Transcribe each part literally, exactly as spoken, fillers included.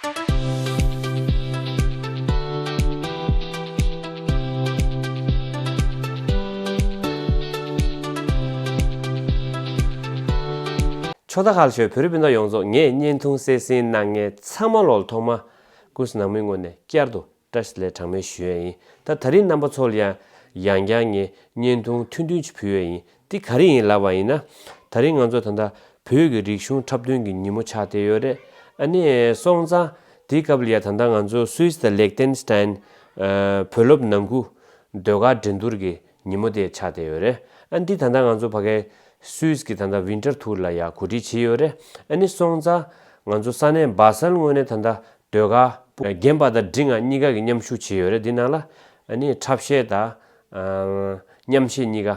ཆོ་ད་ཁ་ལ་ཤོད། བོད་རིགས་སྤུན་ཟླ་ཡོངས་རྫོགས། ངས་བརྙན་ཐུང་གསན་གཟིགས་གནང་མཁན་ཚང་མ་ལོ་ལ་ཐོག་མ་ཀུན་གཟིགས་ནང་མིའི་ངོས་ནས་བསྐྱར་དུ་བཀྲ་ཤིས་བདེ་ལེགས་གྲངས་མེད་ཞུ་ཡས་ཡིན། ད་ད་རིང་རྣམ་པ་ཚོ་ལ་ཡང་ཡང་བསྐྱར་ངས་བརྙན་ཐུང་ཐུང་ཐུང་ཅིག་ཕུལ་ཡས་ཡིན། འདི་ག་རེ་ཡིན་ལབ་པ་ཡིན་ན། ད་རིང་ང་ཚོ་ད་ལྟ་བོད་ཀྱི་རིག་གཞུང་འཁྲབ་སྟོན་གྱི་ཉིན་མོ་ཆགས་བསྡད་ཡོད་རེད། ཨ་ནི་སོང་ཙང་དེའི་སྐབས་ལ་ཡ་ད་ལྟ་ང་ཚོ་སུད་སི་དང་ལེག་ཏེན་སི་ཏན་བོད་སློབ་ནང་ཁུལ་ཟློས་གར་འགྲན་བསྡུར་གྱི་ཉིན་མོ་དེ་ཆགས་བསྡད་ཡོད་རེད། ཨ་འདི་ད་ལྟ་ང་ཚོ་ཕ་གའི་སུད་སི་གི་ད་ལྟ་ཝིན་ཊར་ཐུར་ལ་ཡ་གོ་སྒྲིག་བྱས་ཡོད་རེད། ཨ་ནི་སོང་ཙང་ང་ཚོ་ས་གནས་སྦ་སལ་ངོས་ནས་ད་ལྟ་ཟློས་གར་རྒན་པ་དང་འབྲིང་བ་གཉིས་ཀ་གི་མཉམ་ཞུགས་བྱས་ཡོད་རེད། འདི་ནང་ལ་ཨ་ནི་འཁྲབ་གཞས་དང་མཉམ་གཞས་གཉིས་ཀ།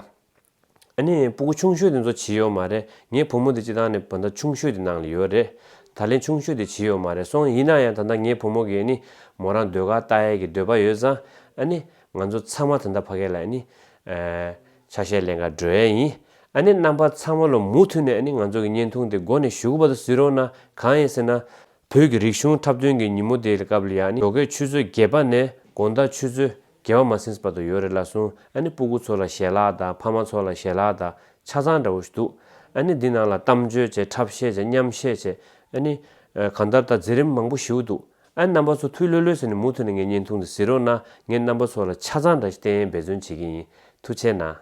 ཨ་ནི་སྤུ་གུ་ཆུང་ཤོས་དེ་ཚོ་བྱས་ཡོད་མ་རེད། ངའི་བུ་མོ་དེ་སྤྱིར་བཏང་ནས་བར་ཐག་ཆུང་ཤོས་དེ་ནང་ལ་ཡོད་རེད། ད་ལན་ཆུང་ཤོས་དེ་བྱས་ཡོད་མ་རེད། སོང་ཡིན་ན་ཡང་ད་ལྟ་ངའི་བུ་མོ་གིས་ཨ་ནི་མོ་རང་ཟློས་གར་ལྟ་ཡས་ཀྱི་འདོད་པ་ཡོད་ཙང་། ཨ་ནི་ང་ཚོ་ཚང་མ་ད་ལྟ་ཕ་གི་ལ་ཨ་ནི་ཨ་ཆ་ཤས་ལེན་ག་འགྲོ་ཡས་ཡིན། ཨ་ནི་རྣམ་པ་ཚང་མ་ལོ་མུ་མཐུད་ནས་ཨ་ནི་ང་ཚོ་གི་བརྙན་ཐུང་དེ་འགོ་ནས་གཞུག་གུ་བར་དུ་གཟིགས་རོགས་གནང་། གང་ཡིན་ཟེར་ན། བོད་ཀྱི་རིག་གཞུང་འཁྲབ་སྟོན་གྱི་ཉིན་མོ་དེ་ལ་སྐབས་ལ་ཡ་ནི་ཞོགས་ཀའི་ཆུ་ཚོད་བརྒྱད་པ་ནས་དགོང་དག་ཆུ་ཚོད་བརྒྱད་པ་མ་ཟིན་བར་དུ་ཡོད་རེད་ལབ་སོང་། ཨ་ནི་སྤུ་གུ་ཚོ་ལ་ཞལ་ལག་དང་ཕ་མ་ཚོ་ལ་ཞལ་ལག་དང་ཆ་ཚང་འདྲ་བོ་ཞིག་འདུག་ཨ་ནི་འདི་ནང་ལ་གཏམ་བརྗོད་བྱས། འཁྲབ་གཞས་བྱས། མཉམ་གཞས་བྱས། ཨ་ནི་གང་ལྟར་ད་མཛད་རིམ་མང་པོ་ཞིག་འདུག་ཨ་ནི་རྣམ་པ་ཚོ་ཐུགས་ལྷོད་ལྷོད་བྱས་ནས་མུ་མཐུད་ནས་ངའི་བརྙན་ཐུང་འདི་གཟིགས་རོགས་གནང་། ངས་རྣམ་པ་ཚོ་ལ་ཆ་ཚང་འདྲ་ཞིག་བསྟན་ཡས་འབད་བརྩོན་བྱེད་ཀྱི་ཡིན། ཐུགས་རྗེ་གནང་།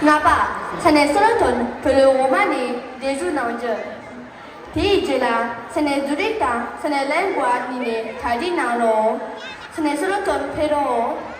ལྔ་པ། ས་གནས་སོ་ལོ་ཐོན་བོད་ལུགས་འོ་མ་ནས་འདེབས་འཛུགས་གནང་རྒྱུ། དེའི་རྗེས་ལ་ས་གནས་ཛུ་རིག་དང་ས་གནས་ལན་གོ་ཨར་གཉིས་ནས་གྲ་སྒྲིག་གནང་རོགས། ས་གནས་སོ་ལོ་ཐོན་ཕེབས་རོགས།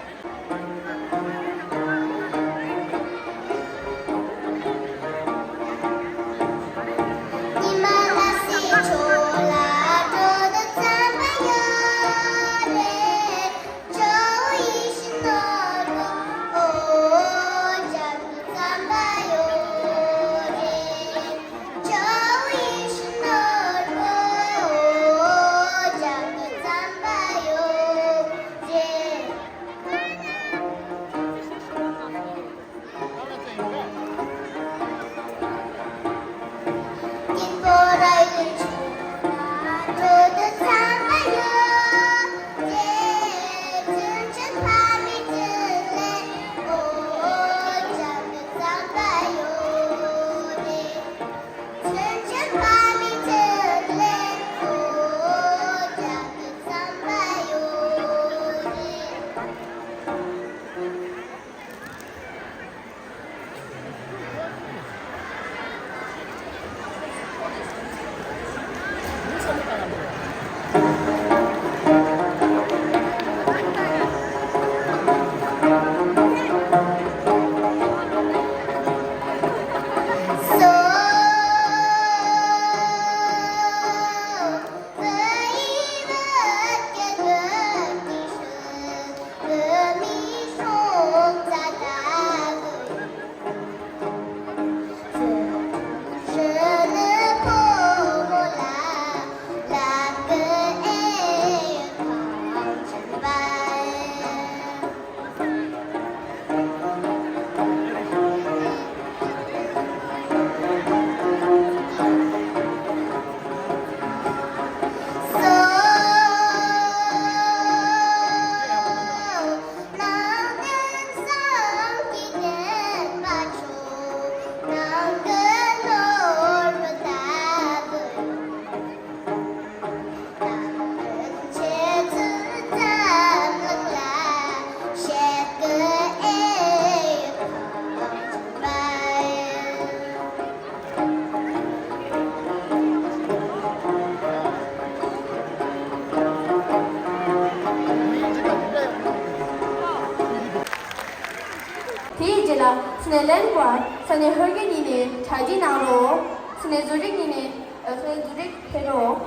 དེའི་རྗེས་ལ་ས་གནས་ལན་གོ་ཨར། ས་གནས་ཧོར་གི་གཉིས་ནས་གྲ་སྒྲིག་གནང་རོགས། ས་གནས་ཛུ་རིག་གཉིས་ནས། ཨ། ས་གནས་ཛུ་རིག་ཕེབས་རོགས།